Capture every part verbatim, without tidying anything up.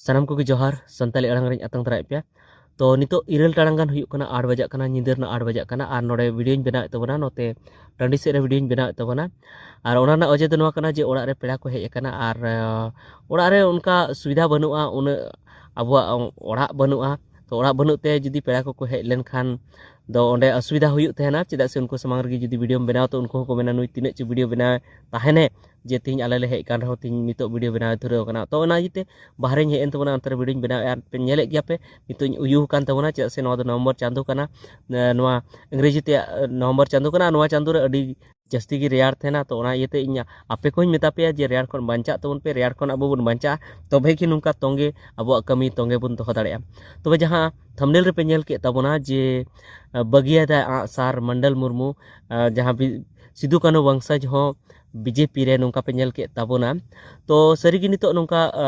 ᱥᱟᱱᱟᱢ ᱠᱚᱜᱮ ᱡᱚᱦᱟᱨ, ᱥᱟᱱᱛᱟᱲᱤ ᱟᱲᱟᱝ ᱨᱤᱧ ᱟᱛᱟᱝ ᱫᱟᱨᱟᱭᱮᱫ ᱯᱮᱭᱟ᱾ ᱛᱚ ᱱᱤᱛᱚᱜ ᱤᱨᱟᱹᱞ ᱴᱟᱲᱟᱝ ᱜᱟᱱ ᱦᱩᱭᱩᱜ ᱠᱟᱱᱟ, ᱟᱴ ᱵᱟᱡᱟᱜ ᱠᱟᱱᱟ, ᱧᱤᱫᱟᱹ ᱨᱮᱱᱟᱜ ᱟᱴ ᱵᱟᱡᱟᱜ ᱠᱟᱱᱟ᱾ ᱟᱨ ᱱᱚᱰᱮ ᱵᱷᱤᱰᱤᱭᱳᱧ ᱵᱮᱱᱟᱣᱮᱫ ᱛᱟᱵᱚᱱᱟ, ᱱᱚᱛᱮ ᱴᱟᱺᱰᱤ ᱥᱮᱫ ᱨᱮ ᱵᱷᱤᱰᱤᱭᱳᱧ ᱵᱮᱱᱟᱣᱮᱫ ᱛᱟᱵᱚᱱᱟ᱾ ᱟᱨ ᱚᱱᱟ ᱨᱮᱱᱟᱜ ᱚᱡᱮ ᱫᱚ ᱱᱚᱣᱟ ᱠᱟᱱᱟ ᱡᱮ ᱚᱲᱟᱜ ᱨᱮ ᱯᱮᱲᱟ ᱠᱚ ᱦᱮᱡ ᱟᱠᱟᱱᱟ, ᱟᱨ ᱟᱸ, ᱚᱲᱟᱜ ᱨᱮ ᱚᱱᱠᱟ ᱥᱩᱵᱤᱫᱷᱟ ᱵᱟᱹᱱᱩᱜᱼᱟ, ᱩᱱᱟᱹᱜ ᱟᱵᱚᱣᱟᱜ ᱚᱲᱟᱜ ᱵᱟᱹᱱᱩᱜᱼᱟ᱾ ᱛᱚ ᱚᱲᱟᱜ ᱵᱟᱹᱱᱩᱜ ᱛᱮ ᱡᱩᱫᱤ ᱯᱮᱲᱟ ᱠᱚᱠᱚ ᱦᱮᱡ ᱞᱮᱱᱠᱷᱟᱱ ᱫᱚ ᱚᱸᱰᱮ ᱚᱥᱩᱵᱤᱫᱷᱟ ᱦᱩᱭᱩᱜ ᱛᱟᱦᱮᱱᱟ, ᱪᱮᱫᱟᱜ ᱥᱮ ᱩᱱᱠᱩ ᱥᱟᱢᱟᱝ ᱨᱮᱜᱮ ᱡᱩᱫᱤ ᱵᱷᱤᱰᱤᱭᱳᱢ ᱵᱮᱱᱟᱣᱟ ᱛᱚ ᱩᱱᱠᱩ ᱦᱚᱸᱠᱚ ᱢᱮᱱᱟ, "ᱱᱩᱭ ᱛᱤᱱᱟᱹᱜ ᱪᱚ ᱵᱷᱤᱰᱤᱭᱳ ᱵᱮᱱᱟᱣ ᱛᱟᱦᱮᱱᱮ, ᱡᱮ ᱛᱤᱦᱤᱧ ᱟᱞᱮ ᱞᱮ ᱦᱮᱡ ᱠᱟᱱ ᱨᱮᱦᱚᱸ ᱛᱤᱦᱤᱧ ᱱᱤᱛᱚᱜ ᱵᱷᱤᱰᱤᱭᱳ ᱵᱮᱱᱟᱣ ᱫᱷᱩᱨᱟᱹᱣ ᱟᱠᱟᱱᱟ᱾" ᱛᱚ ᱚᱱᱟ ᱤᱭᱟᱹᱛᱮ ᱵᱟᱦᱨᱮᱧ ᱦᱮᱡ ᱮᱱ ᱛᱟᱵᱚᱱᱟ, ᱚᱱᱛᱮ ᱨᱮ ᱵᱷᱤᱰᱤᱭᱳᱧ ᱵᱮᱱᱟᱣᱮᱫᱼᱟ, ᱯᱮ ᱧᱮᱞᱮᱫ ᱜᱮᱭᱟ ᱯᱮ᱾ ᱱᱤᱛᱚᱜ ᱤᱧ ᱩᱭᱩ ᱟᱠᱟᱱ ᱛᱟᱵᱚᱱᱟ, ᱪᱮᱫᱟᱜ ᱥᱮ ᱱᱚᱣᱟ ᱫᱚ ᱱᱚᱵᱷᱮᱢᱵᱚᱨ ᱪᱟᱸᱫᱳ ᱠᱟᱱᱟ, ᱮ, ᱱᱚᱣᱟ ᱤᱝᱨᱮᱡᱤ ᱛᱮ, ᱮ, ᱱᱚᱵᱷᱮᱢᱵᱚᱨ ᱪᱟᱸᱫᱳ ᱠᱟᱱᱟ᱾ ᱟᱨ ᱱᱚᱣᱟ ᱪᱟᱸᱫᱳ ᱨᱮ ᱟᱹᱰᱤ ᱡᱟᱹᱥᱛᱤ ᱜᱮ ᱨᱮᱭᱟᱲ ᱛᱟᱦᱮᱱᱟ, ᱛᱚ ᱚᱱᱟ ᱤᱭᱟᱹᱛᱮ ᱤᱧ ᱟᱯᱮ ᱠᱚᱦᱚᱸᱧ ᱢᱮᱛᱟ ᱯᱮᱭᱟ ᱡᱮ ᱨᱮᱭᱟᱲ ᱠᱷᱚᱱ ᱵᱟᱧᱪᱟᱜ ᱛᱟᱵᱚᱱ ᱯᱮ, ᱨᱮᱭᱟᱲ ᱠᱷᱚᱱ ᱟᱵᱚ ᱵᱚᱱ ᱵᱟᱧᱪᱟᱜᱼᱟ, ᱛᱚᱵᱮ ᱜᱮ ᱱᱚᱝᱠᱟ ᱛᱚᱸᱜᱮ ᱟᱵᱚᱣᱟᱜ ᱠᱟᱹᱢᱤ ᱛᱚᱸᱜᱮ ᱵᱚᱱ ᱫᱚᱦᱚ ᱫᱟᱲᱮᱭᱟᱜᱼᱟ᱾ ᱛᱚᱵᱮ ᱡᱟᱦᱟᱸ ᱛᱷᱟᱢᱵᱱᱮᱞ ᱨᱮᱯᱮ ᱧᱮᱞ ᱠᱮᱫ ᱛᱟᱵᱚᱱᱟ ᱡᱮ, ᱟ, ᱵᱟᱹᱜᱤᱭᱟᱫᱟᱭ ᱟᱸᱜ ᱥᱟᱨ ᱢᱚᱱᱰᱚᱞ ᱢᱩᱨᱢᱩ, ᱟ, ᱡᱟᱦᱟᱸ ᱵᱤ-, ᱥᱤᱫᱩ ᱠᱟᱹᱱᱦᱩ ᱵᱚᱝᱥᱚᱡᱽ ᱦᱚᱸ ᱵᱤᱡᱮᱯᱤ ᱨᱮ ᱱᱚᱝᱠᱟ ᱯᱮ ᱧᱮᱞ ᱠᱮᱫ ᱛᱟᱵᱚᱱᱟ᱾ ᱛᱚ ᱥᱟᱹᱨᱤᱜᱮ ᱱᱤᱛᱚᱜ ᱱᱚᱝᱠᱟ, ᱟ,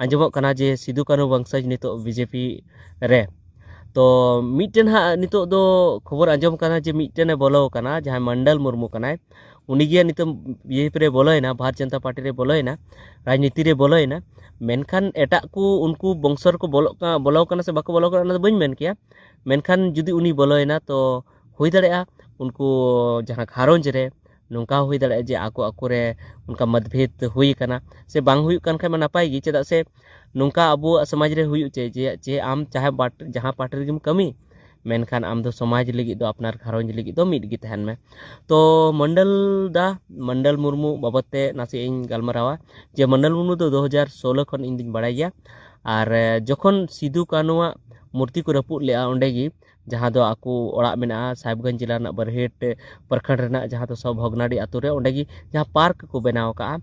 ᱟᱸᱡᱚᱢᱚᱜ ᱠᱟᱱᱟ ᱡᱮ ᱥᱤᱫᱩ ᱠᱟᱹᱱᱦᱩ ᱵᱚᱝᱥᱚᱡᱽ ᱱᱤᱛᱚᱜ ᱵᱤᱡᱮᱯᱤ ᱨᱮ᱾ ᱛᱚ ᱢᱤᱫᱴᱮᱱ ᱦᱟᱸᱜ ᱱᱤᱛᱚᱜ ᱫᱚ ᱠᱷᱚᱵᱚᱨ ᱟᱸᱡᱚᱢ ᱠᱟᱱᱟ ᱡᱮ ᱢᱤᱫᱴᱮᱱᱮ ᱵᱚᱞᱚ ᱟᱠᱟᱱᱟ, ᱡᱟᱦᱟᱸᱭ ᱢᱚᱱᱰᱚᱞ ᱢᱩᱨᱢᱩ ᱠᱟᱱᱟᱭ, ᱩᱱᱤᱜᱮ ᱱᱤᱛᱚᱜ ᱵᱤᱡᱮᱯᱤ ᱨᱮ ᱵᱚᱞᱚᱭᱮᱱᱟ, ᱵᱷᱟᱨᱚᱛ ᱡᱚᱱᱚᱛᱟ ᱯᱟᱨᱴᱤ ᱨᱮ ᱵᱚᱞᱚᱭᱮᱱᱟ, ᱨᱟᱡᱽᱱᱤᱛᱤ ᱨᱮ ᱵᱚᱞᱚᱭᱮᱱᱟ᱾ ᱢᱮᱱᱠᱷᱟᱱ ᱮᱴᱟᱜ ᱠᱚ ᱩᱱᱠᱩ ᱵᱚᱝᱥᱚ ᱨᱮᱠᱚ ᱵᱚᱞᱚᱜ ᱠᱟ-, ᱵᱚᱞᱚ ᱠᱟᱱᱟ ᱥᱮ ᱵᱟᱠᱚ ᱵᱚᱞᱚ ᱠᱟᱱᱟ, ᱚᱱᱟ ᱫᱚ ᱵᱟᱹᱧ ᱢᱮᱱ ᱠᱮᱭᱟ᱾ ᱢᱮᱱᱠᱷᱟᱱ ᱡᱩᱫᱤ ᱩᱱᱤ ᱵᱚᱞᱚᱭᱮᱱᱟ, ᱛᱚ ᱦᱩᱭ ᱫᱟᱲᱮᱭᱟᱜᱼᱟ ᱩᱱᱠᱩ ᱡᱟᱦᱟᱸ ᱜᱷᱟᱨᱚᱸᱡᱽ ᱨᱮ ᱱᱚᱝᱠᱟ ᱦᱚᱸ ᱦᱩᱭ ᱫᱟᱲᱮᱭᱟᱜᱼᱟ ᱡᱮ ᱟᱠᱚ ᱟᱠᱚ ᱨᱮ ᱚᱱᱠᱟ ᱢᱚᱛᱵᱷᱮᱫ ᱦᱩᱭ ᱟᱠᱟᱱᱟ, ᱥᱮ ᱵᱟᱝ ᱦᱩᱭᱩᱜ ᱠᱟᱱ ᱠᱷᱟᱡ ᱢᱟ ᱱᱟᱯᱟᱭ ᱜᱮ, ᱪᱮᱫᱟᱜ ᱥᱮ ᱱᱚᱝᱠᱟ ᱟᱵᱚᱣᱟᱜ ᱥᱚᱢᱟᱡᱽ ᱨᱮ ᱦᱩᱭᱩᱜ ᱪᱮ, ᱡᱮ, ᱡᱮ ᱟᱢ ᱪᱟᱦᱮ ᱯᱟᱴ-, ᱡᱟᱦᱟᱸ ᱯᱟᱨᱴᱤ ᱨᱮᱜᱮᱢ ᱠᱟᱹᱢᱤ, ᱢᱮᱱᱠᱷᱟᱱ ᱟᱢ ᱫᱚ ᱥᱚᱢᱟᱡᱽ ᱞᱟᱹᱜᱤᱫ ᱫᱚ, ᱟᱯᱱᱟᱨ ᱜᱷᱟᱨᱚᱸᱡᱽ ᱞᱟᱹᱜᱤᱫ ᱫᱚ ᱢᱤᱫ ᱜᱮ ᱛᱟᱦᱮᱱ ᱢᱮ᱾ ᱛᱚ ᱢᱚᱱᱰᱚᱞ ᱫᱟ, ᱢᱚᱱᱰᱚᱞ ᱢᱩᱨᱢᱩ ᱵᱟᱵᱚᱫ ᱛᱮ ᱱᱟᱥᱮ ᱤᱧ ᱜᱟᱞᱢᱟᱨᱟᱣᱟ, ᱡᱮ ᱢᱚᱱᱰᱚᱞ ᱢᱩᱨᱢᱩ ᱫᱚ ᱫᱩ ᱦᱟᱡᱟᱨ ᱥᱳᱞᱳ ᱠᱷᱚᱱ ᱤᱧ ᱫᱩᱧ ᱵᱟᱲᱟᱭ ᱜᱮᱭᱟ᱾ ᱟᱨ, ᱮ, ᱡᱚᱠᱷᱚᱱ ᱥᱤᱫᱩ ᱠᱟᱹᱱᱩᱣᱟᱜ ᱢᱩᱨᱛᱤ ᱠᱚ ᱨᱟᱹᱯᱩᱫ ᱞᱮᱜᱼᱟ ᱚᱸᱰᱮ ᱜᱮ, ᱡᱟᱦᱟᱸ ᱫᱚ ᱟᱠᱚ ᱚᱲᱟᱜ ᱢᱮᱱᱟᱜᱼᱟ ᱥᱟᱦᱮᱵᱽᱜᱚᱸᱡᱽ ᱡᱮᱞᱟ ᱨᱮᱱᱟᱜ ᱵᱟᱨᱦᱮᱴ ᱯᱨᱚᱠᱷᱚᱸᱰ ᱨᱮᱱᱟᱜ, ᱡᱟᱦᱟᱸ ᱫᱚ ᱥᱚ ᱵᱷᱚᱜᱽᱱᱟᱰᱤ ᱟᱛᱳ ᱨᱮ, ᱚᱸᱰᱮ ᱜᱮ ᱡᱟᱦᱟᱸ ᱯᱟᱨᱠ ᱠᱚ ᱵᱮᱱᱟᱣ ᱟᱠᱟᱫᱼᱟ,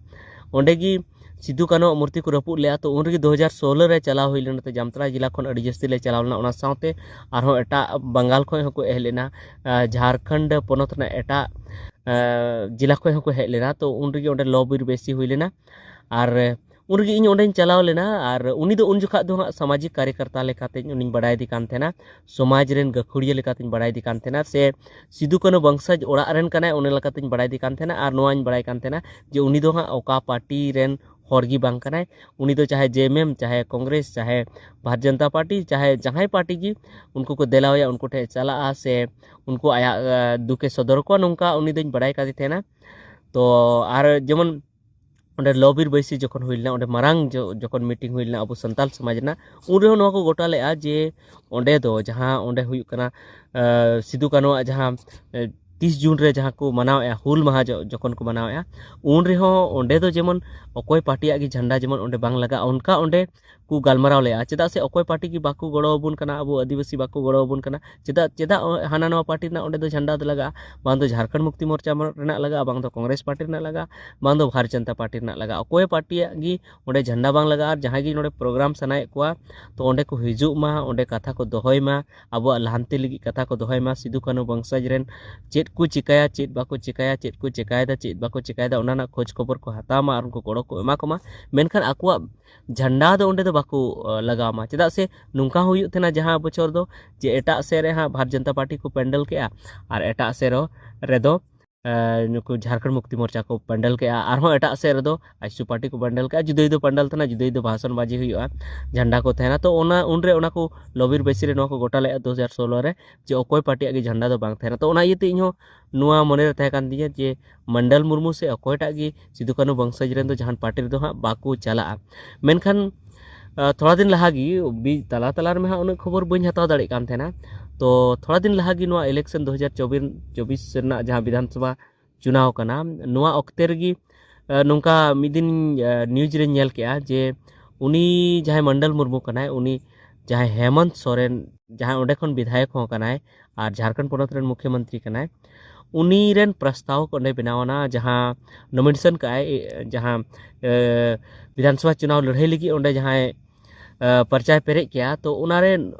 ᱚᱸᱰᱮ ᱜᱮ ᱥᱤᱫᱩ ᱠᱟᱹᱱᱩᱣᱟᱜ ᱢᱩᱨᱛᱤ ᱠᱚ ᱨᱟᱹᱯᱩᱫ ᱞᱮᱜᱼᱟ᱾ ᱛᱚ ᱩᱱ ᱨᱮᱜᱮ ᱫᱩ ᱦᱟᱡᱟᱨ ᱥᱳᱞᱳ ᱨᱮ ᱪᱟᱞᱟᱣ ᱦᱩᱭ ᱞᱮᱱᱟ, ᱛᱚ ᱡᱟᱢᱛᱟᱲᱟ ᱡᱮᱞᱟ ᱠᱷᱚᱱ ᱟᱹᱰᱤ ᱡᱟᱹᱥᱛᱤ ᱞᱮ ᱪᱟᱞᱟᱣ ᱞᱮᱱᱟ᱾ ᱚᱱᱟ ᱥᱟᱶᱛᱮ ᱟᱨᱦᱚᱸ ᱮᱴᱟᱜ ᱵᱟᱝᱜᱟᱞ ᱠᱷᱚᱱ ᱦᱚᱸᱠᱚ ᱦᱮᱡ ᱞᱮᱱᱟ, ᱟᱨ ᱡᱷᱟᱲᱠᱷᱚᱸᱰ ᱯᱚᱱᱚᱛ ᱨᱮᱱᱟᱜ ᱮᱴᱟᱜ, ᱟᱨ, ᱡᱮᱞᱟ ᱠᱷᱚᱱ ᱦᱚᱸᱠᱚ ᱦᱮᱡ ᱞᱮᱱᱟ᱾ ᱛᱚ ᱩᱱ ᱨᱮᱜᱮ ᱚᱸᱰᱮ ᱞᱚ ᱵᱤᱨ ᱵᱮᱥᱤ ᱦᱩᱭ ᱞᱮᱱᱟ᱾ ᱟᱨ ᱩᱱ ᱨᱮᱜᱮ ᱤᱧ ᱚᱸᱰᱮᱧ ᱪᱟᱞᱟᱣ ᱞᱮᱱᱟ᱾ ᱟᱨ ᱩᱱᱤ ᱫᱚ ᱩᱱ ᱡᱚᱠᱷᱟᱜ ᱫᱚ ᱦᱟᱸᱜ ᱥᱟᱢᱟᱡᱤᱠ ᱠᱟᱨᱭᱚᱠᱚᱨᱛᱟ ᱞᱮᱠᱟᱛᱮ ᱩᱱᱤᱧ ᱵᱟᱰᱟᱭᱮᱫᱮ ᱠᱟᱱ ᱛᱟᱦᱮᱱᱟ, ᱥᱚᱢᱟᱡᱽ ᱨᱮᱱ ᱜᱟᱹᱠᱷᱩᱲᱤᱭᱟᱹ ᱞᱮᱠᱟᱛᱮᱧ ᱵᱟᱰᱟᱭᱮᱫᱮ ᱠᱟᱱ ᱛᱟᱦᱮᱱᱟ, ᱥᱮ ᱥᱤᱫᱩ ᱠᱟᱹᱱᱦᱩ ᱵᱚᱝᱥᱚᱡᱽ ᱚᱲᱟᱜ ᱨᱮᱱ ᱠᱟᱱᱟᱭ, ᱚᱱᱟ ᱞᱮᱠᱟᱛᱮᱧ ᱵᱟᱰᱟᱭᱮᱫᱮ ᱠᱟᱱ ᱛᱟᱦᱮᱱᱟ᱾ ᱟᱨ ᱱᱚᱣᱟᱧ ᱵᱟᱲᱟᱭ ᱠᱟᱱ ᱛᱟᱦᱮᱱᱟ ᱡᱮ ᱩᱱᱤ ᱫᱚ ᱦᱟᱸᱜ ᱚᱠᱟ ᱯᱟᱨᱴᱤ ᱨᱮᱱ ᱦᱚᱲ ᱜᱮ ᱵᱟᱝ ᱠᱟᱱᱟᱭ᱾ ᱩᱱᱤ ᱫᱚ ᱪᱟᱦᱮ ᱡᱮ ᱮᱢ ᱮᱢ, ᱪᱟᱦᱮ ᱠᱚᱝᱜᱨᱮᱥ, ᱪᱟᱦᱮ ᱵᱷᱟᱨᱚᱛ ᱡᱚᱱᱚᱛᱟ ᱯᱟᱨᱴᱤ, ᱪᱟᱦᱮ ᱡᱟᱦᱟᱸᱭ ᱯᱟᱨᱴᱤ ᱜᱮ ᱩᱱᱠᱩ ᱠᱚ ᱫᱮᱞᱟᱣᱟᱭᱟ, ᱩᱱᱠᱩ ᱴᱷᱮᱱ ᱪᱟᱞᱟᱜᱼᱟ ᱥᱮ ᱩᱱᱠᱩ ᱟᱭᱟᱜ ᱫᱩᱠᱮ ᱥᱚᱫᱚᱨ ᱠᱚᱣᱟ, ᱱᱚᱝᱠᱟ ᱩᱱᱤ ᱫᱚᱧ ᱵᱟᱲᱟᱭ ᱠᱟᱫᱮ ᱛᱟᱦᱮᱱᱟ᱾ ᱛᱚ ᱟᱨ ᱡᱮᱢᱚᱱ ᱚᱸᱰᱮ ᱞᱚᱵᱤᱨ ᱵᱟᱹᱭᱥᱤ ᱡᱚᱠᱷᱚᱱ ᱦᱩᱭ ᱞᱮᱱᱟ, ᱚᱸᱰᱮ ᱢᱟᱨᱟᱝ ᱡᱚ- ᱡᱚᱠᱷᱚᱱ ᱢᱤᱴᱤᱝ ᱦᱩᱭ ᱞᱮᱱᱟ ᱟᱵᱚ ᱥᱟᱱᱛᱟᱞ ᱥᱚᱢᱟᱡᱽ ᱨᱮᱱᱟᱜ, ᱩᱱ ᱨᱮᱦᱚᱸ ᱱᱚᱣᱟ ᱠᱚ ᱜᱚᱴᱟ ᱞᱮᱫᱼᱟ ᱡᱮ ᱚᱸᱰᱮ ᱫᱚ ᱡᱟᱦᱟᱸ ᱚᱸᱰᱮ ᱦᱩᱭᱩᱜ ᱠᱟᱱᱟ, ᱥᱤᱫᱩ ᱠᱟᱹᱱᱩᱣᱟᱜ ᱡᱟᱦᱟᱸ ᱛᱤᱥ ᱡᱩᱱ ᱨᱮ ᱡᱟᱦᱟᱸ ᱠᱚ ᱢᱟᱱᱟᱣᱮᱫᱼᱟ, ᱦᱩᱞ ᱢᱟᱦᱟ ᱡᱚ- ᱡᱚᱠᱷᱚᱱ ᱠᱚ ᱢᱟᱱᱟᱣᱮᱫᱼᱟ, ᱩᱱ ᱨᱮᱦᱚᱸ ᱚᱸᱰᱮ ᱫᱚ ᱡᱮᱢᱚᱱ ᱚᱠᱚᱭ ᱯᱟᱨᱴᱤᱭᱟᱜ ᱜᱮ ᱡᱷᱟᱱᱰᱟ ᱡᱮᱢᱚᱱ ᱚᱸᱰᱮ ᱵᱟᱝ ᱞᱟᱜᱟᱜᱼᱟ, ᱚᱱᱠᱟ ᱚᱸᱰᱮ ᱠᱚ ᱜᱟᱞᱢᱟᱨᱟᱣ ᱞᱮᱫᱼᱟ᱾ ᱪᱮᱫᱟᱜ ᱥᱮ ᱚᱠᱚᱭ ᱯᱟᱨᱴᱤ ᱜᱮ ᱵᱟᱠᱚ ᱜᱚᱲᱚ ᱟᱵᱚᱱ ᱠᱟᱱᱟ, ᱟᱵᱚ ᱟᱹᱫᱤᱵᱟᱹᱥᱤ ᱵᱟᱠᱚ ᱜᱚᱲᱚ ᱟᱵᱚᱱ ᱠᱟᱱᱟ, ᱪᱮᱫᱟᱜ ᱪᱮᱫᱟᱜ ᱦᱟᱱᱟ ᱱᱟᱣᱟ ᱯᱟᱨᱴᱤ ᱨᱮᱱᱟᱜ ᱚᱸᱰᱮ ᱫᱚ ᱡᱷᱟᱱᱰᱟ ᱫᱚ ᱞᱟᱜᱟᱜᱼᱟ? ᱵᱟᱝ ᱫᱚ ᱡᱷᱟᱲᱠᱷᱚᱸᱰ ᱢᱩᱠᱛᱤ ᱢᱳᱨᱪᱟ ᱨᱮᱱᱟᱜ ᱞᱟᱜᱟᱜᱼᱟ, ᱵᱟᱝ ᱫᱚ ᱠᱚᱝᱜᱨᱮᱥ ᱯᱟᱨᱴᱤ ᱨᱮᱱᱟᱜ ᱞᱟᱜᱟᱜᱼᱟ, ᱵᱟᱝ ᱫᱚ ᱵᱷᱟᱨᱚᱛ ᱡᱚᱱᱚᱛᱟ ᱯᱟᱨᱴᱤ ᱨᱮᱱᱟᱜ ᱞᱟᱜᱟᱜᱼᱟ᱾ ᱚᱠᱚᱭ ᱯᱟᱨᱴᱤᱭᱟᱜ ᱜᱮ ᱚᱸᱰᱮ ᱡᱷᱟᱱᱰᱟ ᱵᱟᱝ ᱞᱟᱜᱟᱜᱼᱟ᱾ ᱟᱨ ᱡᱟᱦᱟᱸᱭ ᱜᱮ ᱱᱚᱰᱮ ᱯᱨᱳᱜᱨᱟᱢ ᱥᱟᱱᱟᱭᱮᱫ ᱠᱚᱣᱟ, ᱛᱚ ᱚᱸᱰᱮ ᱠᱚ ᱦᱤᱡᱩᱜ ᱢᱟ, ᱚᱸᱰᱮ ᱠᱟᱛᱷᱟ ᱠᱚ ᱫᱚᱦᱚᱭ ᱢᱟ, ᱟᱵᱚᱣᱟᱜ ᱞᱟᱦᱟᱱᱛᱤ ᱞᱟᱹᱜᱤᱫ ᱠᱟᱛᱷᱟ ᱠᱚ ᱫᱚᱦᱚᱭ ᱢᱟ, ᱥᱤᱫᱩ ᱠᱟᱹᱱᱩ ᱵᱚᱝᱥᱚᱡᱽ ᱨᱮᱱ ᱪᱮᱫ ᱠᱚ ᱪᱤᱠᱟᱹᱭᱟ, ᱪᱮᱫ ᱵᱟᱠᱚ ᱪᱤᱠᱟᱹᱭᱟ, ᱪᱮᱫ ᱠᱚ ᱪᱤᱠᱟᱹᱭᱮᱫᱟ, ᱪᱮᱫ ᱵᱟᱠᱚ ᱪᱤᱠᱟᱹᱭᱮᱫᱟ, ᱚᱱᱟ ᱨᱮᱱᱟᱜ ᱠᱷᱳᱡᱽ ᱠᱷᱚᱵᱚᱨ ᱠᱚ ᱦᱟᱛᱟᱣ ᱢᱟ ᱟᱨ ᱩᱱᱠᱩ ᱜᱚᱲᱚ ᱠᱚ ᱮᱢᱟ ᱠᱚᱢᱟ᱾ ᱢᱮᱱᱠᱷᱟᱱ ᱟᱠᱚᱣᱟᱜ ᱡᱷᱟᱱᱰᱟ ᱫᱚ ᱚᱸᱰᱮ ᱫᱚ ᱵᱟᱠᱚ ᱞᱟᱜᱟᱣ ᱢᱟ᱾ ᱪᱮᱫᱟᱜ ᱥᱮ ᱱᱚᱝᱠᱟ ᱦᱚᱸ ᱦᱩᱭᱩᱜ ᱛᱟᱦᱮᱱᱟ ᱡᱟᱦᱟᱸ ᱵᱚᱪᱷᱚᱨ ᱫᱚ, ᱡᱮ ᱮᱴᱟᱜ ᱥᱮᱫ ᱨᱮ ᱦᱟᱸᱜ ᱵᱷᱟᱨᱚᱛ ᱡᱚᱱᱚᱛᱟ ᱯᱟᱨᱴᱤ ᱠᱚ ᱯᱮᱱᱰᱮᱞ ᱠᱮᱜᱼᱟ ᱟᱨ ᱮᱴᱟᱜ ᱥᱮᱫ ᱨᱮᱫᱚ ᱱᱩᱠᱩ ᱡᱷᱟᱲᱠᱷᱚᱸᱰ ᱢᱩᱠᱛᱤ ᱢᱳᱨᱪᱟ ᱠᱚ ᱯᱮᱱᱰᱮᱞ ᱠᱮᱜᱼᱟ, ᱟᱨᱦᱚᱸ ᱮᱴᱟᱜ ᱥᱮᱫ ᱨᱮᱫᱚ ᱟᱡᱥᱩ ᱯᱟᱨᱴᱤ ᱠᱚ ᱯᱮᱱᱰᱮᱞ ᱠᱮᱜᱼᱟ᱾ ᱡᱩᱫᱟᱹ ᱡᱩᱫᱟᱹ ᱯᱮᱱᱰᱮᱞ ᱛᱟᱦᱮᱱᱟ, ᱡᱩᱫᱟᱹ ᱡᱩᱫᱟᱹ ᱵᱷᱟᱥᱚᱱ ᱵᱟᱡᱤ ᱦᱩᱭᱩᱜᱼᱟ, ᱡᱷᱟᱱᱰᱟ ᱠᱚ ᱛᱟᱦᱮᱱᱟ᱾ ᱛᱚ ᱚᱱᱟ ᱩᱱᱨᱮ ᱚᱱᱟ ᱠᱚ ᱞᱚᱵᱤᱨ ᱵᱟᱹᱭᱥᱤ ᱨᱮ ᱱᱚᱣᱟ ᱠᱚ ᱜᱚᱴᱟ ᱞᱮᱫᱼᱟ ᱫᱩ ᱦᱟᱡᱟᱨ ᱥᱳᱞᱳ ᱨᱮ, ᱡᱮ ᱚᱠᱚᱭ ᱯᱟᱨᱴᱤᱭᱟᱜ ᱜᱮ ᱡᱷᱟᱱᱰᱟ ᱫᱚ ᱵᱟᱝ ᱛᱟᱦᱮᱱᱟ᱾ ᱛᱚ ᱚᱱᱟ ᱤᱭᱟᱹᱛᱮ ᱤᱧᱦᱚᱸ ᱱᱚᱣᱟ ᱢᱚᱱᱮᱨᱮ ᱛᱟᱦᱮᱸ ᱠᱟᱱ ᱛᱤᱧᱟᱹ ᱡᱮ ᱢᱚᱱᱰᱚᱞ ᱢᱩᱨᱢᱩ ᱥᱮ ᱚᱠᱚᱭᱴᱟᱜ ᱜᱮ ᱥᱤᱫᱩ ᱠᱟᱹᱱᱩ ᱵᱚᱝᱥᱚᱡᱽ ᱨᱮᱱ ᱫᱚ ᱡᱟᱦᱟᱱ ᱯᱟᱨᱴᱤ ᱨᱮᱫᱚ ᱦᱟᱸᱜ ᱵᱟᱠᱚ ᱪᱟᱞᱟᱜᱼᱟ᱾ ᱢᱮᱱᱠᱷᱟᱱ ᱛᱷᱚᱲᱟ ᱫᱤᱱ ᱞᱟᱦᱟ ᱜᱮ, ᱛᱟᱞᱟ ᱛᱟᱞᱟ ᱨᱮᱢᱟ ᱦᱟᱸᱜ ᱩᱱᱟᱹᱜ ᱠᱷᱚᱵᱚᱨ ᱵᱟᱹᱧ ᱦᱟᱛᱟᱣ ᱫᱟᱲᱮᱭᱟᱜ ᱠᱟᱱ ᱛᱟᱦᱮᱱᱟ᱾ ᱛᱚ ᱛᱷᱚᱲᱟ ᱫᱤᱱ ᱞᱟᱦᱟ ᱜᱮ ᱱᱚᱣᱟ ᱤᱞᱮᱠᱥᱚᱱ ᱫᱩ ᱦᱟᱡᱟᱨ ᱪᱚᱵᱵᱤᱥ ᱨᱮᱱᱟᱜ ᱡᱟᱦᱟᱸ ᱵᱤᱫᱷᱟᱱ ᱥᱚᱵᱷᱟ ᱪᱩᱱᱟᱣ ᱠᱟᱱᱟ, ᱱᱚᱣᱟ ᱚᱠᱛᱮ ᱨᱮᱜᱮ ᱱᱚᱝᱠᱟ ᱢᱤᱫ ᱫᱤᱱ ᱱᱤᱭᱩᱡᱽ ᱨᱮᱧ ᱧᱮᱞ ᱠᱮᱜᱼᱟ ᱡᱮ ᱩᱱᱤ ᱡᱟᱦᱟᱸᱭ ᱢᱚᱱᱰᱚᱞ ᱢᱩᱨᱢᱩ ᱠᱟᱱᱟᱭ, ᱩᱱᱤ ᱡᱟᱦᱟᱸᱭ ᱦᱮᱢᱚᱱᱛ ᱥᱚᱨᱮᱱ, ᱡᱟᱦᱟᱸᱭ ᱚᱸᱰᱮ ᱠᱷᱚᱱ ᱵᱤᱫᱷᱟᱭᱚᱠ ᱦᱚᱸ ᱠᱟᱱᱟᱭ ᱟᱨ ᱡᱷᱟᱲᱠᱷᱚᱸᱰ ᱯᱚᱱᱚᱛ ᱨᱮᱱ ᱢᱩᱠᱷᱭᱚᱢᱚᱱᱛᱨᱤ ᱠᱟᱱᱟᱭ, ᱩᱱᱤ ᱨᱮᱱ ᱯᱨᱚᱥᱛᱟᱵ ᱚᱸᱰᱮ ᱵᱮᱱᱟᱣ ᱮᱱᱟ, ᱡᱟᱦᱟᱸ ᱱᱚᱢᱤᱱᱮᱥᱚᱱ ᱠᱟᱜᱼᱟᱭ, ᱡᱟᱦᱟᱸ ᱵᱤᱫᱷᱟᱱ ᱥᱚᱵᱷᱟ ᱪᱩᱱᱟᱣ ᱞᱟᱹᱲᱦᱟᱹᱭ ᱞᱟᱹᱜᱤᱫ ᱚᱸᱰᱮ ᱡᱟᱦᱟᱸᱭ ᱯᱟᱨᱪᱟᱭ ᱯᱮᱨᱮᱡ ᱠᱮᱜᱼᱟ, ᱛᱚ ᱚᱱᱟᱨᱮ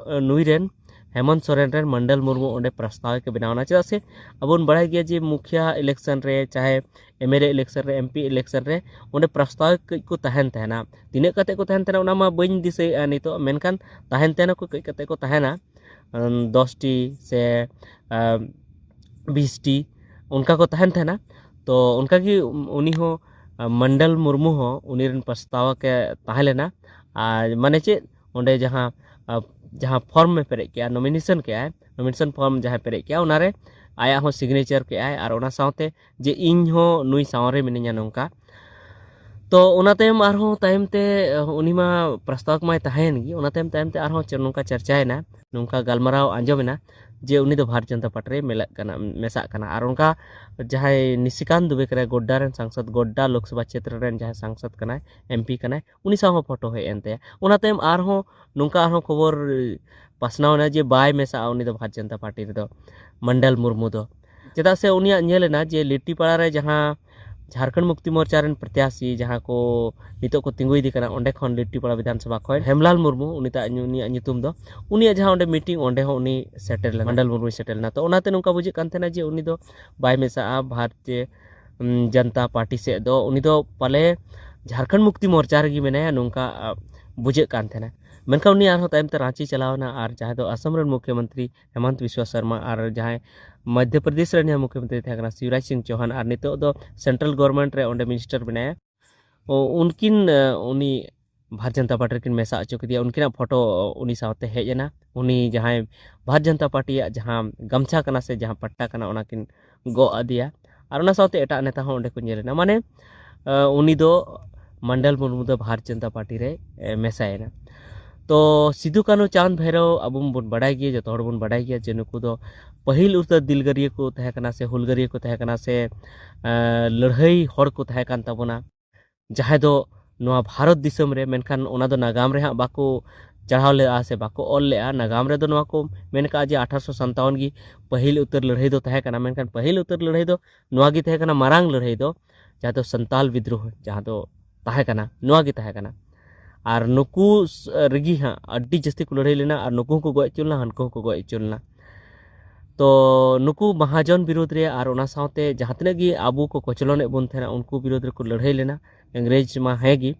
ᱱᱩᱭ ᱨᱮᱱ ᱦᱮᱢᱚᱱᱛ ᱥᱚᱨᱮᱱ ᱨᱮᱱ ᱢᱚᱱᱰᱚᱞ ᱢᱩᱨᱢᱩ ᱚᱸᱰᱮ ᱯᱨᱚᱥᱛᱟᱵ ᱠᱚ ᱵᱮᱱᱟᱣ ᱮᱱᱟ᱾ ᱪᱮᱫᱟᱜ ᱥᱮ ᱟᱵᱚ ᱵᱚᱱ ᱵᱟᱲᱟᱭ ᱜᱮᱭᱟ ᱡᱮ ᱢᱩᱠᱷᱤᱭᱟ ᱤᱞᱮᱠᱥᱚᱱ ᱨᱮ, ᱪᱟᱦᱮ ᱮᱢ ᱮᱞ ᱮ ᱤᱞᱮᱠᱥᱚᱱ ᱨᱮ, ᱮᱢ ᱯᱤ ᱤᱞᱮᱠᱥᱚᱱ ᱨᱮ, ᱚᱸᱰᱮ ᱯᱨᱚᱥᱛᱟᱵ ᱠᱟᱹᱡ ᱠᱚ ᱛᱟᱦᱮᱱ ᱛᱟᱦᱮᱱᱟ᱾ ᱛᱤᱱᱟᱹᱜ ᱠᱟᱛᱮ ᱠᱚ ᱛᱟᱦᱮᱱ ᱛᱟᱦᱮᱱᱟ ᱚᱱᱟ ᱢᱟ ᱵᱟᱹᱧ ᱫᱤᱥᱟᱹᱭᱮᱫᱼᱟ ᱱᱤᱛᱚᱜ, ᱢᱮᱱᱠᱷᱟᱱ ᱛᱟᱦᱮᱱ ᱛᱟᱦᱮᱱᱟᱠᱚ, ᱠᱟᱹᱡ ᱠᱟᱛᱮ ᱠᱚ ᱛᱟᱦᱮᱱᱟ, ᱫᱚᱥ ᱴᱤ ᱥᱮ ᱵᱤᱥ ᱴᱤ ᱚᱱᱠᱟ ᱠᱚ ᱛᱟᱦᱮᱱ ᱛᱟᱦᱮᱱᱟ᱾ ᱛᱚ ᱚᱱᱠᱟᱜᱮ ᱩᱱᱤ ᱦᱚᱸ ᱢᱚᱱᱰᱚᱞ ᱢᱩᱨᱢᱩ ᱦᱚᱸ ᱩᱱᱤ ᱨᱮᱱ ᱯᱨᱚᱥᱛᱟᱵᱚᱠ ᱮ ᱛᱟᱦᱮᱸ ᱞᱮᱱᱟ᱾ ᱟᱨ ᱢᱟᱱᱮ ᱪᱮᱫ, ᱚᱸᱰᱮ ᱡᱟᱦᱟᱸ ᱡᱟᱦᱟᱸ ᱯᱷᱚᱨᱢ ᱮ ᱯᱮᱨᱮᱡ ᱠᱮᱜᱼᱟ, ᱱᱚᱢᱤᱱᱮᱥᱚᱱ ᱠᱮᱜᱼᱟᱭ, ᱱᱚᱢᱤᱱᱮᱥᱚᱱ ᱯᱷᱚᱨᱢ ᱡᱟᱦᱟᱸᱭ ᱯᱮᱨᱮᱡ ᱠᱮᱜᱼᱟ, ᱚᱱᱟᱨᱮ ᱟᱭᱟᱜ ᱦᱚᱸ ᱥᱤᱜᱽᱱᱮᱪᱟᱨ ᱠᱮᱜᱼᱟᱭ ᱟᱨ ᱚᱱᱟ ᱥᱟᱶᱛᱮ ᱡᱮ ᱤᱧ ᱦᱚᱸ ᱱᱩᱭ ᱥᱟᱶᱨᱮ ᱢᱤᱱᱟᱹᱧᱟ ᱱᱚᱝᱠᱟ᱾ ᱛᱚ ᱚᱱᱟ ᱛᱟᱭᱚᱢ ᱟᱨᱦᱚᱸ ᱛᱟᱭᱚᱢ ᱛᱮ ᱩᱱᱤ ᱢᱟ ᱯᱨᱚᱥᱛᱟᱵᱚᱠ ᱢᱟᱭ ᱛᱟᱦᱮᱸᱭᱮᱱ ᱜᱮ, ᱚᱱᱟ ᱛᱟᱭᱚᱢ ᱛᱟᱭᱚᱢ ᱛᱮ ᱟᱨᱦᱚᱸ ᱪᱮ-, ᱱᱚᱝᱠᱟ ᱪᱟᱨᱪᱟᱭᱮᱱᱟ, ᱱᱚᱝᱠᱟ ᱜᱟᱞᱢᱟᱨᱟᱣ ᱟᱸᱡᱚᱢᱮᱱᱟ ᱡᱮ ᱩᱱᱤ ᱫᱚ ᱵᱷᱟᱨᱚᱛ ᱡᱚᱱᱚᱛᱟ ᱯᱟᱨᱴᱤ ᱨᱮ ᱢᱮᱞᱟᱜ ᱠᱟᱱᱟ, ᱢᱮᱥᱟᱜ ᱠᱟᱱᱟ᱾ ᱟᱨ ᱚᱱᱠᱟ ᱡᱟᱦᱟᱸᱭ ᱱᱤᱥᱤᱠᱟᱱᱛ ᱫᱩᱵᱮ ᱠᱟᱱᱟᱭ, ᱜᱳᱰᱰᱟ ᱨᱮᱱ ᱥᱟᱝᱥᱚᱫ, ᱜᱳᱰᱰᱟ ᱞᱳᱠᱥᱚᱵᱷᱟ ᱠᱷᱮᱛᱨᱚ ᱨᱮᱱ ᱡᱟᱦᱟᱸᱭ ᱥᱟᱝᱥᱚᱫ ᱠᱟᱱᱟᱭ, ᱮᱢᱯᱤ ᱠᱟᱱᱟᱭ, ᱩᱱᱤ ᱥᱟᱶ ᱦᱚᱸ ᱯᱷᱳᱴᱳ ᱦᱮᱡ ᱮᱱ ᱛᱟᱭᱟ᱾ ᱚᱱᱟ ᱛᱟᱭᱚᱢ ᱟᱨᱦᱚᱸ ᱱᱚᱝᱠᱟ ᱟᱨᱦᱚᱸ ᱠᱷᱚᱵᱚᱨ ᱯᱟᱥᱱᱟᱣ ᱮᱱᱟ ᱡᱮ ᱵᱟᱭ ᱢᱮᱥᱟᱜᱼᱟ ᱩᱱᱤ ᱫᱚ ᱵᱷᱟᱨᱚᱛ ᱡᱚᱱᱚᱛᱟ ᱯᱟᱨᱴᱤ ᱨᱮᱫᱚ, ᱢᱚᱱᱰᱚᱞ ᱢᱩᱨᱢᱩ ᱫᱚ᱾ ᱪᱮᱫᱟᱜ ᱥᱮ ᱩᱱᱤᱭᱟᱜ ᱧᱮᱞ ᱮᱱᱟ ᱡᱮ ᱞᱤᱴᱤᱯᱟᱲᱟ ᱨᱮ ᱡᱟᱦᱟᱸ ᱡᱷᱟᱲᱠᱷᱚᱸᱰ ᱢᱩᱠᱛᱤ ᱢᱳᱨᱪᱟ ᱨᱮᱱ ᱯᱨᱚᱛᱭᱟᱥᱤ ᱡᱟᱦᱟᱸ ᱠᱚ ᱱᱤᱛᱚᱜ ᱠᱚ ᱛᱤᱸᱜᱩ ᱤᱫᱤ ᱠᱟᱱᱟ, ᱚᱸᱰᱮ ᱠᱷᱚᱱ ᱞᱤᱴᱤᱯᱟᱲᱟ ᱵᱤᱫᱷᱟᱱ ᱥᱚᱵᱷᱟ ᱠᱷᱚᱱ ᱦᱮᱢᱞᱟᱞ ᱢᱩᱨᱢᱩ, ᱩᱱᱤ ᱛᱟᱜ ᱧᱩ-, ᱩᱱᱤᱭᱟᱜ ᱧᱩᱛᱩᱢ ᱫᱚ, ᱩᱱᱤᱭᱟᱜ ᱡᱟᱦᱟᱸ ᱚᱸᱰᱮ ᱢᱤᱴᱤᱝ, ᱚᱸᱰᱮ ᱦᱚᱸ ᱩᱱᱤ ᱥᱮᱴᱮᱨ ᱞᱮᱱᱟ, ᱢᱚᱱᱰᱚᱞ ᱢᱩᱨᱢᱩᱭ ᱥᱮᱴᱮᱨ ᱞᱮᱱᱟ᱾ ᱛᱚ ᱚᱱᱟᱛᱮ ᱱᱚᱝᱠᱟ ᱵᱩᱡᱷᱟᱹᱜ ᱠᱟᱱ ᱛᱟᱦᱮᱱᱟ ᱡᱮ ᱩᱱᱤ ᱫᱚ ᱵᱟᱭ ᱢᱮᱥᱟᱜᱼᱟ ᱵᱷᱟᱨᱚᱛᱤᱭᱚ, ᱩᱢ, ᱡᱚᱱᱚᱛᱟ ᱯᱟᱨᱴᱤ ᱥᱮᱫ ᱫᱚ, ᱩᱱᱤ ᱫᱚ ᱯᱟᱞᱮ ᱡᱷᱟᱲᱠᱷᱚᱸᱰ ᱢᱩᱠᱛᱤ ᱢᱳᱨᱪᱟ ᱨᱮᱜᱮ ᱢᱮᱱᱟᱭᱟ, ᱱᱚᱝᱠᱟ, ᱟ, ᱵᱩᱡᱷᱟᱹᱜ ᱠᱟᱱ ᱛᱟᱦᱮᱱᱟ᱾ ᱢᱮᱱᱠᱷᱟᱱ ᱩᱱᱤ ᱟᱨᱦᱚᱸ ᱛᱟᱭᱚᱢ ᱛᱮ ᱨᱟᱸᱪᱤ ᱪᱟᱞᱟᱣ ᱮᱱᱟ ᱟᱨ ᱡᱟᱦᱟᱸᱭ ᱫᱚ ᱟᱥᱟᱢ ᱨᱮᱱ ᱢᱩᱠᱷᱭᱚᱢᱚᱱᱛᱨᱤ ᱦᱮᱢᱚᱱᱛ ᱵᱤᱥᱣᱟ ᱥᱚᱨᱢᱟ ᱟᱨ ᱡᱟᱦᱟᱸᱭ ᱢᱚᱫᱽᱫᱷᱚ ᱯᱨᱚᱫᱮᱥ ᱨᱮᱱ ᱡᱟᱦᱟᱸ ᱢᱩᱠᱷᱭᱚᱢᱚᱱᱛᱨᱤ ᱛᱟᱦᱮᱸ ᱠᱟᱱᱟ ᱥᱤᱵᱨᱟᱡᱽ ᱥᱤᱝ ᱪᱳᱦᱟᱱ, ᱟᱨ ᱱᱤᱛᱚᱜ ᱫᱚ ᱥᱮᱱᱴᱨᱟᱞ ᱜᱚᱵᱷᱚᱨᱱᱢᱮᱱᱴ ᱨᱮ ᱚᱸᱰᱮ ᱢᱤᱱᱤᱥᱴᱟᱨ ᱢᱮᱱᱟᱭᱟ, ᱚ, ᱩᱱᱠᱤᱱ, ᱮ, ᱩᱱᱤ ᱵᱷᱟᱨᱚᱛ ᱡᱚᱱᱚᱛᱟ ᱯᱟᱨᱴᱤ ᱨᱮᱠᱤᱱ ᱢᱮᱥᱟ ᱦᱚᱪᱚ ᱠᱮᱫᱮᱭᱟ᱾ ᱩᱱᱠᱤᱱᱟᱜ ᱯᱷᱳᱴᱳ ᱩᱱᱤ ᱥᱟᱶᱛᱮ ᱦᱮᱡ ᱮᱱᱟ᱾ ᱩᱱᱤ ᱡᱟᱦᱟᱸᱭ ᱵᱷᱟᱨᱚᱛ ᱡᱚᱱᱚᱛᱟ ᱯᱟᱨᱴᱤᱭᱟᱜ ᱡᱟᱦᱟᱸ ᱜᱟᱢᱪᱷᱟ ᱠᱟᱱᱟ ᱥᱮ ᱡᱟᱦᱟᱸ ᱯᱟᱴᱴᱟ ᱠᱟᱱᱟ, ᱚᱱᱟ ᱠᱤᱱ ᱜᱚᱜ ᱟᱫᱮᱭᱟ᱾ ᱟᱨ ᱚᱱᱟ ᱥᱟᱶᱛᱮ ᱮᱴᱟᱜ ᱱᱮᱛᱟ ᱦᱚᱸ ᱚᱸᱰᱮ ᱠᱚ ᱧᱮᱞ ᱮᱱᱟ᱾ ᱢᱟᱱᱮ, ᱮ, ᱩᱱᱤ ᱫᱚ ᱢᱚᱱᱰᱚᱞ ᱢᱩᱨᱢᱩ ᱫᱚ ᱵᱷᱟᱨᱚᱛ ᱡᱚᱱᱚᱛᱟ ᱯᱟᱨᱴᱤ ᱨᱮ, ᱮ, ᱢᱮᱥᱟᱭᱮᱱᱟ᱾ ᱛᱚ ᱥᱤᱫᱩ, ᱠᱟᱹᱱᱦᱩ, ᱪᱟᱸᱫᱽ, ᱵᱷᱟᱭᱨᱳ ᱟᱵᱚ ᱵᱚᱱ ᱵᱟᱰᱟᱭ ᱜᱮᱭᱟ, ᱡᱚᱛᱚ ᱦᱚᱲ ᱵᱚᱱ ᱵᱟᱰᱟᱭ ᱜᱮᱭᱟ ᱡᱮ ᱱᱩᱠᱩ ᱫᱚ ᱯᱟᱹᱦᱤᱞ ᱩᱛᱟᱹᱨ ᱫᱤᱞᱜᱟᱹᱨᱤᱭᱟᱹ ᱠᱚ ᱛᱟᱦᱮᱸ ᱠᱟᱱᱟ ᱥᱮ ᱦᱩᱞᱜᱟᱹᱨᱤᱭᱟᱹ ᱠᱚ ᱛᱟᱦᱮᱸ ᱠᱟᱱᱟ ᱥᱮ, ᱮ, ᱞᱟᱹᱲᱦᱟᱹᱭ ᱦᱚᱲ ᱠᱚ ᱛᱟᱦᱮᱸ ᱠᱟᱱ ᱛᱟᱵᱚᱱᱟ, ᱡᱟᱦᱟᱸᱭ ᱫᱚ ᱱᱚᱣᱟ ᱵᱷᱟᱨᱚᱛ ᱫᱤᱥᱚᱢ ᱨᱮ, ᱢᱮᱱᱠᱷᱟᱱ ᱚᱱᱟ ᱫᱚ ᱱᱟᱜᱟᱢ ᱨᱮ ᱦᱟᱸᱜ ᱵᱟᱠᱚ ᱪᱟᱲᱦᱟᱣ ᱞᱮᱫᱼᱟ ᱥᱮ ᱵᱟᱠᱚ ᱚᱞ ᱞᱮᱫᱼᱟ᱾ ᱱᱟᱜᱟᱢ ᱨᱮᱫᱚ ᱱᱚᱣᱟ ᱠᱚ ᱢᱮᱱ ᱠᱟᱜᱼᱟ ᱡᱮ ᱟᱴᱷᱟᱨᱚᱥᱚ ᱥᱟᱱᱛᱟᱣᱚᱱ ᱜᱮ ᱯᱟᱹᱦᱤᱞ ᱩᱛᱟᱹᱨ ᱞᱟᱹᱲᱦᱟᱹᱭ ᱫᱚ ᱛᱟᱦᱮᱸ ᱠᱟᱱᱟ, ᱢᱮᱱᱠᱷᱟᱱ ᱯᱟᱹᱦᱤᱞ ᱩᱛᱟᱹᱨ ᱞᱟᱹᱲᱦᱟᱹᱭ ᱫᱚ ᱱᱚᱣᱟ ᱜᱮ ᱛᱟᱦᱮᱸ ᱠᱟᱱᱟ, ᱢᱟᱨᱟᱝ ᱞᱟᱹᱲᱦᱟᱹᱭ ᱫᱚ, ᱡᱟᱦᱟᱸ ᱫᱚ ᱥᱟᱱᱛᱟᱞ ᱵᱤᱫᱽᱨᱳᱦ ᱡᱟᱦᱟᱸ ᱫᱚ ᱛᱟᱦᱮᱸ ᱠᱟᱱᱟ, ᱱᱚᱣᱟ ᱜᱮ ᱛᱟᱦᱮᱸ ᱠᱟᱱᱟ᱾ ᱟᱨ ᱱᱩᱠᱩ ᱥ-, ᱨᱮᱜᱮ ᱦᱟᱸᱜ ᱟᱹᱰᱤ ᱡᱟᱹᱥᱛᱤ ᱠᱚ ᱞᱟᱹᱲᱦᱟᱹᱭ ᱞᱮᱱᱟ, ᱟᱨ ᱱᱩᱠᱩ ᱦᱚᱸᱠᱚ ᱜᱚᱡ ᱦᱚᱪᱚ ᱞᱮᱱᱟ, ᱦᱟᱱᱠᱩ ᱦᱚᱸᱠᱚ ᱜᱚᱡ ᱦᱚᱪᱚ ᱞᱮᱱᱟ᱾ ᱛᱚ ᱱᱩᱠᱩ ᱢᱟᱦᱟᱡᱚᱱ ᱵᱤᱨᱳᱫᱷ ᱨᱮ ᱟᱨ ᱚᱱᱟ ᱥᱟᱶᱛᱮ ᱡᱟᱦᱟᱸ ᱛᱤᱱᱟᱹᱜ ᱜᱮ ᱟᱵᱚ ᱠᱚ ᱠᱚᱪᱞᱚᱱᱮᱫ ᱵᱚᱱ ᱛᱟᱦᱮᱱᱟ, ᱩᱱᱠᱩ ᱵᱤᱨᱳᱫᱷ ᱨᱮᱠᱚ ᱞᱟᱹᱲᱦᱟᱹᱭ ᱞᱮᱱᱟ᱾ ᱤᱝᱨᱮᱡᱽ ᱢᱟ ᱦᱮᱸ ᱜᱮ,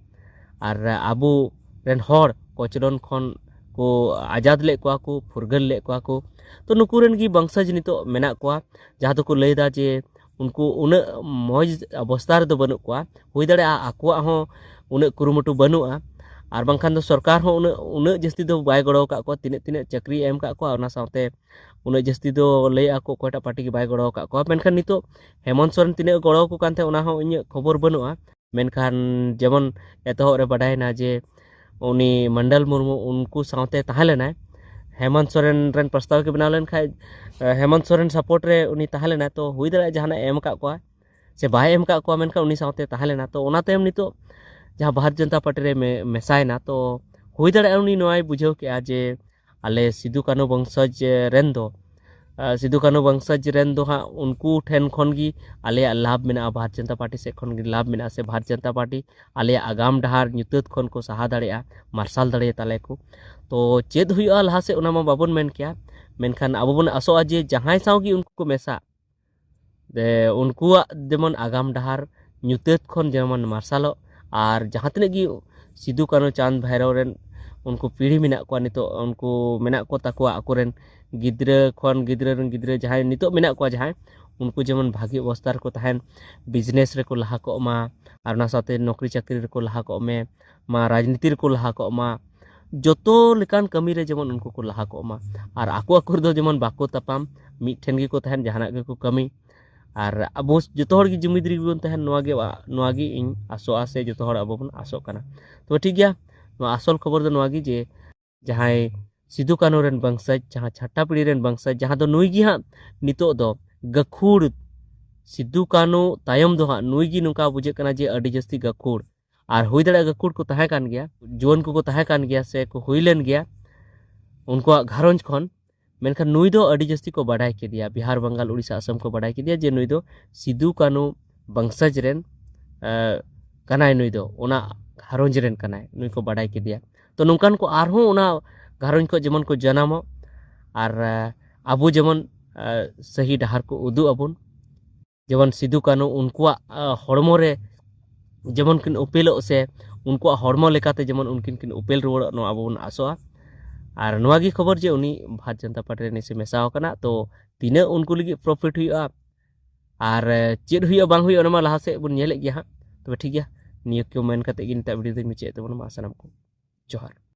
ᱟᱨ ᱟᱵᱚ ᱨᱮᱱ ᱦᱚᱲ ᱠᱚᱪᱞᱚᱱ ᱠᱷᱚᱱ ᱠᱚ ᱟᱡᱟᱫ ᱞᱮᱫ ᱠᱚᱣᱟ ᱠᱚ, ᱯᱷᱩᱨᱜᱟᱹᱞ ᱞᱮᱫ ᱠᱚᱣᱟ ᱠᱚ᱾ ᱛᱚ ᱱᱩᱠᱩ ᱨᱮᱱ ᱜᱮ ᱵᱚᱝᱥᱚᱡᱽ ᱱᱤᱛᱚᱜ ᱢᱮᱱᱟᱜ ᱠᱚᱣᱟ, ᱡᱟᱦᱟᱸ ᱫᱚᱠᱚ ᱞᱟᱹᱭᱫᱟ ᱡᱮ ᱩᱱᱠᱩ ᱩᱱᱟᱹᱜ ᱢᱚᱡᱽ ᱚᱵᱚᱥᱛᱟ ᱨᱮᱫᱚ ᱵᱟᱹᱱᱩᱜ ᱠᱚᱣᱟ᱾ ᱦᱩᱭ ᱫᱟᱲᱮᱭᱟᱜᱼᱟ ᱟᱠᱚᱣᱟᱜ ᱦᱚᱸ ᱩᱱᱟᱹᱜ ᱠᱩᱨᱩᱢᱩᱴᱩ ᱵᱟᱹᱱᱩᱜᱼᱟ, ᱟᱨ ᱵᱟᱝᱠᱷᱟᱱ ᱫᱚ ᱥᱚᱨᱠᱟᱨ ᱦᱚᱸ ᱩᱱᱟᱹᱜ ᱩᱱᱟᱹᱜ ᱡᱟᱹᱥᱛᱤ ᱫᱚ ᱵᱟᱭ ᱜᱚᱲᱚ ᱟᱠᱟᱫ ᱠᱚᱣᱟ᱾ ᱛᱤᱱᱟᱹᱜ ᱛᱤᱱᱟᱹᱜ ᱪᱟᱹᱠᱨᱤ ᱮᱢ ᱟᱠᱟᱫ ᱠᱚᱣᱟ, ᱚᱱᱟ ᱥᱟᱶᱛᱮ ᱩᱱᱟᱹᱜ ᱡᱟᱹᱥᱛᱤ ᱫᱚ ᱞᱟᱹᱭ ᱟᱠᱚ ᱚᱠᱚᱭᱴᱟᱜ ᱯᱟᱨᱴᱤ ᱜᱮ ᱵᱟᱭ ᱜᱚᱲᱚ ᱟᱠᱟᱫ ᱠᱚᱣᱟ᱾ ᱢᱮᱱᱠᱷᱟᱱ ᱱᱤᱛᱚᱜ ᱦᱮᱢᱚᱱᱛ ᱥᱚᱨᱮᱱ ᱛᱤᱱᱟᱹᱜ ᱜᱚᱲᱚ ᱟᱠᱚ ᱠᱟᱱ ᱛᱟᱦᱮᱸᱫ, ᱚᱱᱟ ᱦᱚᱸ ᱤᱧᱟᱹᱜ ᱠᱷᱚᱵᱚᱨ ᱵᱟᱹᱱᱩᱜᱼᱟ᱾ ᱢᱮᱱᱠᱷᱟᱱ ᱡᱮᱢᱚᱱ ᱮᱛᱚᱦᱚᱵ ᱨᱮ ᱵᱟᱰᱟᱭᱮᱱᱟ ᱡᱮ ᱩᱱᱤ ᱢᱚᱱᱰᱚᱞ ᱢᱩᱨᱢᱩ ᱩᱱᱠᱩ ᱥᱟᱶᱛᱮ ᱛᱟᱦᱮᱸ ᱞᱮᱱᱟᱭ, ᱦᱮᱢᱚᱱᱛ ᱥᱚᱨᱮᱱ ᱨᱮᱱ ᱯᱨᱚᱥᱛᱟᱵ ᱜᱮ ᱵᱮᱱᱟᱣ ᱞᱮᱱᱠᱷᱟᱱ, ᱮ, ᱦᱮᱢᱚᱱᱛ ᱥᱚᱨᱮᱱ ᱥᱟᱯᱳᱨᱴ ᱨᱮ ᱩᱱᱤ ᱛᱟᱦᱮᱸ ᱞᱮᱱᱟᱭ, ᱛᱚ ᱦᱩᱭ ᱫᱟᱲᱮᱭᱟᱜᱼᱟ ᱡᱟᱦᱟᱱᱟᱜ ᱮ ᱮᱢ ᱟᱠᱟᱫ ᱠᱚᱣᱟ ᱥᱮ ᱵᱟᱭ ᱮᱢ ᱟᱠᱟᱫ ᱠᱚᱣᱟ, ᱢᱮᱱᱠᱷᱟᱱ ᱩᱱᱤ ᱥᱟᱶᱛᱮ ᱛᱟᱦᱮᱸ ᱞᱮᱱᱟ᱾ ᱛᱚ ᱚᱱᱟ ᱛᱟᱭᱚᱢ ᱱᱤᱛᱚᱜ ᱡᱟᱦᱟᱸ ᱵᱷᱟᱨᱚᱛ ᱡᱚᱱᱚᱛᱟ ᱯᱟᱨᱴᱤ ᱨᱮ ᱢᱮ- ᱢᱮᱥᱟᱭᱮᱱᱟ, ᱛᱚ ᱦᱩᱭ ᱫᱟᱲᱮᱭᱟᱜᱼᱟ ᱩᱱᱤ ᱱᱚᱣᱟᱭ ᱵᱩᱡᱷᱟᱹᱣ ᱠᱮᱜᱼᱟ ᱡᱮ ᱟᱞᱮ ᱥᱤᱫᱩ ᱠᱟᱹᱱᱩ ᱵᱚᱝᱥᱚᱡᱽ ᱨᱮᱱ ᱫᱚ, ᱟᱨ ᱥᱤᱫᱩ ᱠᱟᱹᱱᱩ ᱵᱚᱝᱥᱚᱡᱽ ᱨᱮᱱ ᱫᱚ ᱦᱟᱸᱜ ᱩᱱᱠᱩ ᱴᱷᱮᱱ ᱠᱷᱚᱱ ᱜᱮ ᱟᱞᱮᱭᱟᱜ ᱞᱟᱵᱷ ᱢᱮᱱᱟᱜᱼᱟ, ᱵᱷᱟᱨᱚᱛ ᱡᱚᱱᱚᱛᱟ ᱯᱟᱨᱴᱤ ᱥᱮᱫ ᱠᱷᱚᱱ ᱜᱮ ᱞᱟᱵᱷ ᱢᱮᱱᱟᱜᱼᱟ, ᱥᱮ ᱵᱷᱟᱨᱚᱛ ᱡᱚᱱᱚᱛᱟ ᱯᱟᱨᱴᱤ ᱟᱞᱮᱭᱟᱜ ᱟᱜᱟᱢ ᱰᱟᱦᱟᱨ ᱧᱩᱛᱟᱹᱛ ᱠᱷᱚᱱ ᱠᱚ ᱥᱟᱦᱟ ᱫᱟᱲᱮᱭᱟᱜᱼᱟ, ᱢᱟᱨᱥᱟᱞ ᱫᱟᱲᱮᱭᱟᱛᱟ ᱞᱮᱭᱟ ᱠᱚ᱾ ᱛᱚ ᱪᱮᱫ ᱦᱩᱭᱩᱜᱼᱟ ᱞᱟᱦᱟ ᱥᱮᱫ, ᱚᱱᱟ ᱢᱟ ᱵᱟᱵᱚᱱ ᱢᱮᱱ ᱠᱮᱭᱟ, ᱢᱮᱱᱠᱷᱟᱱ ᱟᱵᱚ ᱵᱚᱱ ᱟᱥᱚᱜᱼᱟ ᱡᱮ ᱡᱟᱦᱟᱸᱭ ᱥᱟᱶ ᱜᱮ ᱩᱱᱠᱩ ᱠᱚ ᱢᱮᱥᱟᱜ, ᱡᱮ ᱩᱱᱠᱩᱣᱟᱜ ᱡᱮᱢᱚᱱ ᱟᱜᱟᱢ ᱰᱟᱦᱟᱨ ᱧᱩᱛᱟᱹᱛ ᱠᱷᱚᱱ ᱡᱮᱢᱚᱱ ᱢᱟᱨᱥᱟᱞᱚᱜ, ᱟᱨ ᱡᱟᱦᱟᱸ ᱛᱤᱱᱟᱹᱜ ᱜᱮ ᱥᱤᱫᱩ ᱠᱟᱹᱱᱩ ᱪᱟᱸᱫᱽ ᱵᱷᱟᱭᱨᱚ ᱨᱮᱱ ᱩᱱᱠᱩ ᱯᱤᱲᱦᱤ ᱢᱮᱱᱟᱜ ᱠᱚᱣᱟ, ᱱᱤᱛᱚᱜ ᱩᱱᱠᱩ ᱢᱮᱱᱟᱜ ᱠᱚ ᱛᱟᱠᱚᱣᱟ ᱟᱠᱚᱨᱮᱱ ᱜᱤᱫᱽᱨᱟᱹ ᱠᱷᱚᱱ ᱜᱤᱫᱽᱨᱟᱹ ᱨᱮᱱ ᱜᱤᱫᱽᱨᱟᱹ ᱡᱟᱦᱟᱸᱭ ᱱᱤᱛᱚᱜ ᱢᱮᱱᱟᱜ ᱠᱚᱣᱟ, ᱡᱟᱦᱟᱸᱭ ᱩᱱᱠᱩ ᱡᱮᱢᱚᱱ ᱵᱷᱟᱹᱜᱤ ᱚᱵᱚᱥᱛᱟ ᱨᱮᱠᱚ ᱛᱟᱦᱮᱱ, ᱵᱤᱡᱽᱱᱮᱥ ᱨᱮᱠᱚ ᱞᱟᱦᱟ ᱠᱚᱜ ᱢᱟ, ᱟᱨ ᱚᱱᱟ ᱥᱟᱶᱛᱮ ᱱᱚᱠᱨᱤ ᱪᱟᱹᱠᱨᱤ ᱨᱮᱠᱚ ᱞᱟᱦᱟ ᱠᱚᱜ ᱢᱮ, ᱢᱟ ᱨᱟᱡᱽᱱᱤᱛᱤ ᱨᱮᱠᱚ ᱞᱟᱦᱟ ᱠᱚᱜ ᱢᱟ, ᱡᱚᱛᱚ ᱞᱮᱠᱟᱱ ᱠᱟᱹᱢᱤ ᱨᱮ ᱡᱮᱢᱚᱱ ᱩᱱᱠᱩ ᱠᱚ ᱞᱟᱦᱟ ᱠᱚᱜ ᱢᱟ, ᱟᱨ ᱟᱠᱚ ᱟᱠᱚ ᱨᱮᱫᱚ ᱡᱮᱢᱚᱱ ᱵᱟᱠᱚ ᱛᱟᱯᱟᱢ, ᱢᱤᱫ ᱴᱷᱮᱱ ᱜᱮᱠᱚ ᱛᱟᱦᱮᱱ, ᱡᱟᱦᱟᱱᱟᱜ ᱜᱮᱠᱚ ᱠᱟᱹᱢᱤ᱾ ᱟᱨ ᱟᱵᱚ ᱡᱚᱛᱚ ᱦᱚᱲ ᱜᱮ ᱡᱩᱢᱤᱫ ᱨᱮᱜᱮ ᱵᱚᱱ ᱛᱟᱦᱮᱱ, ᱱᱚᱣᱟ ᱜᱮ ᱱᱚᱣᱟ ᱜᱮ ᱤᱧ ᱟᱥᱚᱜᱼᱟ, ᱥᱮ ᱡᱚᱛᱚ ᱦᱚᱲ ᱟᱵᱚ ᱵᱚᱱ ᱟᱥᱚᱜ ᱠᱟᱱᱟ᱾ ᱛᱚᱵᱮ ᱴᱷᱤᱠ ᱜᱮᱭᱟ, ᱱᱚᱣᱟ ᱟᱥᱚᱞ ᱠᱷᱚᱵᱚᱨ ᱫᱚ ᱱᱚᱣᱟ ᱜᱮ ᱡᱮ ᱡᱟᱦᱟᱸᱭ ᱥᱤᱫᱩ ᱠᱟᱹᱱᱩ ᱨᱮᱱ ᱵᱚᱝᱥᱚᱡᱽ, ᱡᱟᱦᱟᱸ ᱪᱷᱟᱴᱴᱟ ᱯᱤᱲᱦᱤ ᱨᱮᱱ ᱵᱚᱝᱥᱚᱡᱽ, ᱡᱟᱦᱟᱸ ᱫᱚ ᱱᱩᱭ ᱜᱮ ᱦᱟᱸᱜ ᱱᱤᱛᱚᱜ ᱫᱚ ᱜᱟᱹᱠᱷᱩᱲ, ᱥᱤᱫᱩ ᱠᱟᱹᱱᱩ ᱛᱟᱭᱚᱢ ᱫᱚ ᱦᱟᱸᱜ ᱱᱩᱭ ᱜᱮ ᱱᱚᱝᱠᱟ ᱵᱩᱡᱷᱟᱹᱜ ᱠᱟᱱᱟ ᱡᱮ ᱟᱹᱰᱤ ᱡᱟᱹᱥᱛᱤ ᱜᱟᱹᱠᱷᱩᱲ, ᱟᱨ ᱦᱩᱭ ᱫᱟᱲᱮᱭᱟᱜᱼᱟ ᱜᱟᱹᱠᱷᱩᱲ ᱠᱚ ᱛᱟᱦᱮᱸ ᱠᱟᱱ ᱜᱮᱭᱟ, ᱡᱩᱣᱟᱹᱱ ᱠᱚᱠᱚ ᱛᱟᱦᱮᱸ ᱠᱟᱱ ᱜᱮᱭᱟ ᱥᱮ ᱠᱚ ᱦᱩᱭ ᱞᱮᱱ ᱜᱮᱭᱟ ᱩᱱᱠᱩᱣᱟᱜ ᱜᱷᱟᱨᱚᱸᱡᱽ ᱠᱷᱚᱱ, ᱢᱮᱱᱠᱷᱟᱱ ᱱᱩᱭ ᱫᱚ ᱟᱹᱰᱤ ᱡᱟᱹᱥᱛᱤ ᱠᱚ ᱵᱟᱰᱟᱭ ᱠᱮᱫᱮᱭᱟ, ᱵᱤᱦᱟᱨ, ᱵᱟᱝᱜᱟᱞ, ᱩᱲᱤᱥᱥᱟ, ᱟᱥᱟᱢ ᱠᱚ ᱵᱟᱰᱟᱭ ᱠᱮᱫᱮᱭᱟ ᱡᱮ ᱱᱩᱭ ᱫᱚ ᱥᱤᱫᱩ ᱠᱟᱹᱱᱩ ᱵᱚᱝᱥᱚᱡᱽ ᱨᱮᱱ, ᱮ, ᱠᱟᱱᱟᱭ, ᱱᱩᱭ ᱫᱚ ᱚᱱᱟ ᱜᱷᱟᱨᱚᱸᱡᱽ ᱨᱮᱱ ᱠᱟᱱᱟᱭ, ᱱᱩᱭ ᱠᱚ ᱵᱟᱰᱟᱭ ᱠᱮᱫᱮᱭᱟ᱾ ᱛᱚ ᱱᱚᱝᱠᱟᱱ ᱠᱚ ᱟᱨᱦᱚᱸ ᱚᱱᱟ ᱜᱷᱟᱨᱚᱸᱡᱽ ᱠᱷᱚᱱ ᱡᱮᱢᱚᱱ ᱠᱚ ᱡᱟᱱᱟᱢᱚᱜ, ᱟᱨ, ᱮ, ᱟᱵᱚ ᱡᱮᱢᱚᱱ, ᱮ, ᱥᱟᱹᱦᱤ ᱰᱟᱦᱟᱨ ᱠᱚ ᱩᱫᱩᱜ ᱟᱵᱚᱱ, ᱡᱮᱢᱚᱱ ᱥᱤᱫᱩ ᱠᱟᱹᱱᱩ ᱩᱱᱠᱩᱣᱟᱜ, ᱮ, ᱦᱚᱲᱢᱚ ᱨᱮ ᱡᱮᱢᱚᱱ ᱠᱤᱱ ᱩᱯᱮᱞᱚᱜ ᱥᱮ ᱩᱱᱠᱩᱣᱟᱜ ᱦᱚᱲᱢᱚ ᱞᱮᱠᱟᱛᱮ ᱡᱮᱢᱚᱱ ᱩᱱᱠᱤᱱ ᱠᱤᱱ ᱩᱯᱮᱞ ᱨᱩᱣᱟᱹᱲᱚᱜ, ᱱᱚᱣᱟ ᱟᱵᱚ ᱵᱚᱱ ᱟᱥᱚᱜᱼᱟ᱾ ᱟᱨ ᱱᱚᱣᱟ ᱜᱮ ᱠᱷᱚᱵᱚᱨ ᱡᱮ ᱩᱱᱤ ᱵᱷᱟᱨᱚᱛ ᱡᱚᱱᱚᱛᱟ ᱯᱟᱨᱴᱤ ᱨᱮ ᱱᱤᱥᱮ ᱢᱮᱥᱟᱣ ᱟᱠᱟᱱᱟ, ᱛᱚ ᱛᱤᱱᱟᱹᱜ ᱩᱱᱠᱩ ᱞᱟᱹᱜᱤᱫ ᱯᱨᱚᱯᱷᱤᱴ ᱦᱩᱭᱩᱜᱼᱟ, ᱟᱨ ᱪᱮᱫ ᱦᱩᱭᱩᱜᱼᱟ ᱵᱟᱝ ᱦᱩᱭᱩᱜᱼᱟ, ᱚᱱᱟ ᱢᱟ ᱞᱟᱦᱟ ᱥᱮᱫ ᱵᱚᱱ ᱧᱮᱞᱮᱫ ᱜᱮᱭᱟ ᱦᱟᱸᱜ᱾ ᱛᱚᱵᱮ ᱴᱷᱤᱠ ᱜᱮᱭᱟ, ᱱᱤᱭᱟᱹ ᱠᱚ ᱢᱮᱱ ᱠᱟᱛᱮ ᱜᱮ ᱱᱤᱛᱚᱜ ᱵᱷᱤᱰᱤᱭᱳ ᱫᱚᱧ ᱢᱩᱪᱟᱹᱫ ᱛᱟᱵᱚᱱᱟ᱾ ᱢᱟ ᱥᱟᱱᱟᱢ ᱠᱚ ᱡᱚᱦᱟᱨ᱾